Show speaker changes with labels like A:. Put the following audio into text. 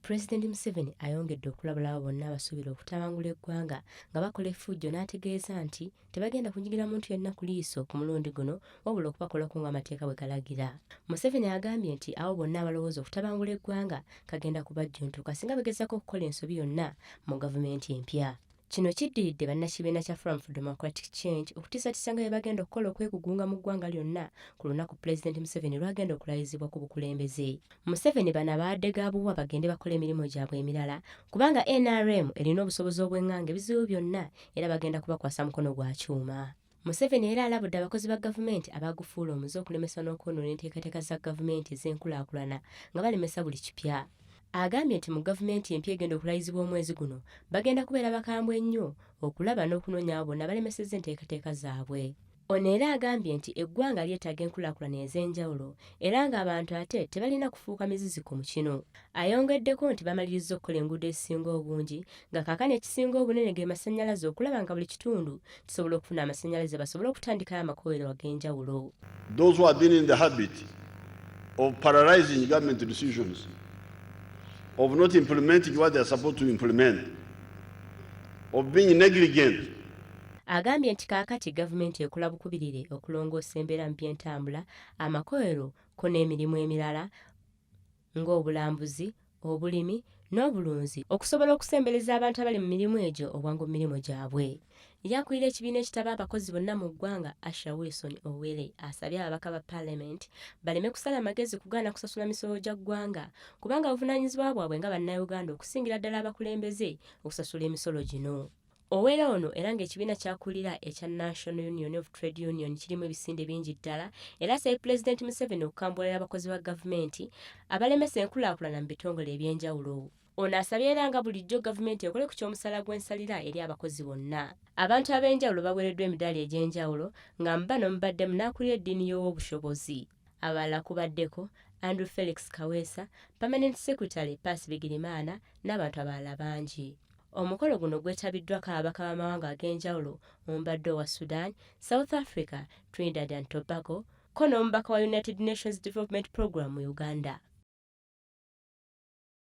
A: Pulezidenti Museveni ayongedde okulabula abo bonna abasuubira okutabangula eggwanga nga bakola effujjo, n'ategeeza nti tebagenda kunyigira muntu yenna ku liiso ku mulundi guno, wabula okubakolako ng'amateeka bwe galagira. Museveni agambye nti abo bonna abalowooza okutabangula eggwanga kagenda kubajjuntuka singa bagezaako okukola ensobi yonna mu gavumenti empya. Kino kiddiridde bannakibiina kya Forum for Democratic Change okutiisatiisa nga bwe bagenda okukola okwegugunga mu ggwanga lyonna ku lunaku Pulezidenti Museveni lw'agenda okulayizibwa ku bukulembeze. Museveni bano abawadde ga buwa bagende bakole emirimu gyabwe emirala kubanga NRM erina obusobozi obweng'anga ebizibu byonna era bagenda kubakwasa mukono gwa kyuma. Museveni era alabudde abakozi ba gavumenti abagufuula omuze okulemesa n'okwonoona enteekateeka za gavumenti ez'enkulaakulana nga balemesa buli kipya. Agambye nti mu gavumenti empya egenda okulayizibwa omwezi guno bagenda kubeera bakambwe nnyo okulaba n'okunoonya abo bonna abalemesezza enteekateeka zaabwe. Ono era agambye nti eggwanga lyetaaga enkulaakulana ez'enjawulo era ng'abantu ate tebalina kufuuka miziziko mu kino. Ayongeddeko nti bamalirizza okukola enguudo ezisinga obungi nga kaakano ekisinga obunene ge masannyalaze okulaba nga buli kitundu kisobola okufuna amasannyalaze basobole okutandikayo amakolero ag'enjawulo.
B: Those who have been in the habit of paralyzing government decisions, of not implementing what they are supposed to implement, of being negligent.
A: Agambye nti kaakati gavumenti ekola bukubirire okulongoosa embeera mu by'entambula, amakolero ko n'emirimu emirala ng'obulambuzi, obulimi n'obulunzi okusobola okusembereza abantu abali mu mirimu egyo obwangu mu mirimu gyabwe. Yakulira ekibiina ekitaba abakozi bonna mu ggwanga, Asha Wilson Owere, asabye ababaka ba Paalamenti baleme kusala magezi kugaana kusasula misolo gya ggwanga kubanga buvunaanyizibwa bwabwe nga Bannayuganda, okusingira ddala abakulembeze, okusasula emisolo gino. Owere ono era ng'ekibiina kyakulira ekya National Union of Trade Union kirimu ebisinde bingi ddala, era asabye Pulezidenti Museveni okukambuwalira abakozi ba gavumenti abalemesa enkulaakulana mu bitongole ebyenjawulo. Ono asabye era nga bulijjo gavumenti ekole ku ky'omusala gw'ensalira eri abakozi bonna. Abantu ab'enjawulo baweereddwa emidaali egy'enjawulo nga mu bano mubaddemu n'akulira eddiini y'Owobushobozi. Abalala kubaddeko Andrew Felix Kaweesa, Permanent Secretary Pass Bigirimana n'abantu abalala bangi. Omukolo guno gwetabiddwako ababaka b'amawanga ag'enjawulo omubadde owa Sudan, South Africa, Trinidad and Tobago, ko n'omubaka wa United Nations Development Programme mu Uganda.